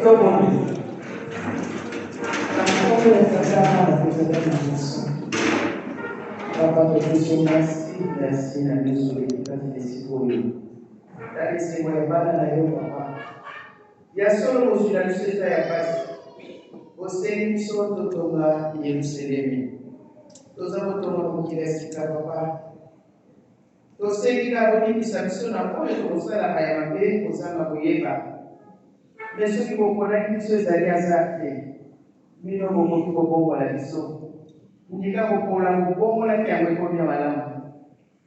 Tobondela. Na nkombo ya Tata, Mwana mpe Tata Molimo Santu. Papa, topesi yo merci, merci na nyonso oleki kati na esika oyo. Tala esengo ya bana na yo, Papa. Ya solo bozwi na biso eza ya pasi. Bosengi biso totonga Yelusalemi. Toza kotonga mokili ya sika, Papa. Tosengi kaka bolimbisa biso na oyo tokosalaka ya mabe kozanga koyeba. Mais soki boponaki biso ezali hasard te. Bino bokoki kobongola biso. Ndika kopola bobongolaki yango ekomi ya malamu.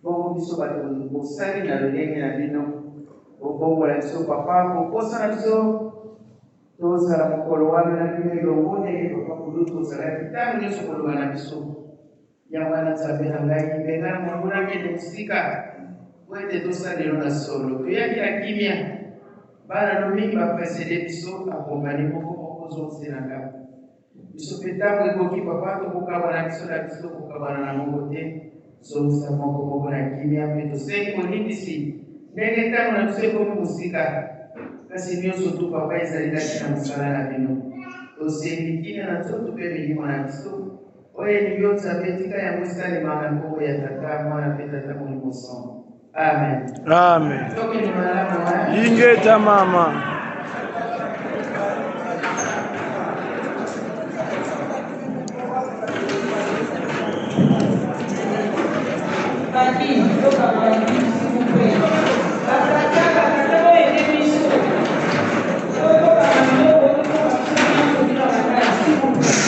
Bongo biso bato bosali na lolenge na bino. Bobongola biso papa, boposa na biso tozala mokolo wana na bino elongo ndenge papa kulutu ozalaki ntango nyonso koloba na biso. Yango wana, Nzambe na ngai, bengana monguna akende mosika, mpo ete tosalela yo na solo. Toyaki na kimia, bana no mingi ba preceder biso, accompagner moko moko ozongisela ndako. Biso mpe ntango ekoki, Papa, tokokabwana biso na biso, tokokabwana na moko te. Zongisa moko moko na kimia, mpe tosengi bolimbisi ndenge ntango na biso ekomi mosika. Kasi nionso tout, Papa, ezali kati na mosala na bino. Tosengi kimia na nzoto mpe milimo na biso. Oyo elingi yo Nzambe, tika yango esalema na nkombo ya Tata, Mwana mpe Tata Molimo Santu. Amen. Amen. Tokende malamu, hein? Ingeta mama. Bandi, tokanga s'il vous plaît. Batata, batata boyede biso. Tokanga biloko, tokanga biso nyonso bino bakala, s'il vous plaît.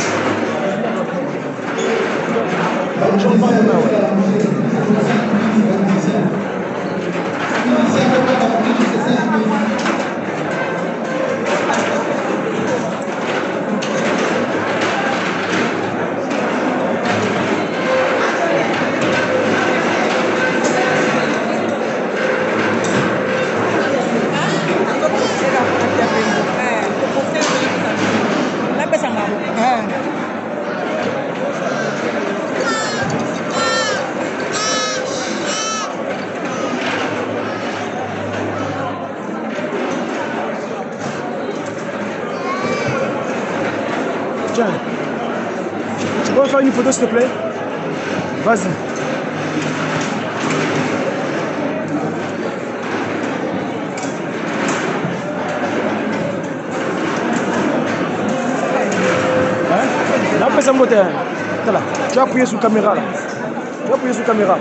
Tiens, tu peux faire une photo s'il te plaît? Vas-y. Hein? Napesa mbote. Tala, tu as appuyé sur caméra là. Tu as appuyé sur caméra.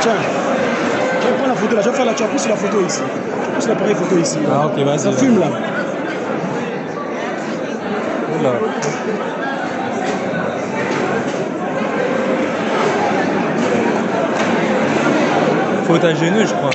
Tiens, tiens, prends la photo là, je vais faire la, tu appuies sur la photo ici. Tu appuies sur l'appareil photo ici. Ah ok, vas-y. Ça fume là. Oula. Faut t'agenouiller, je crois.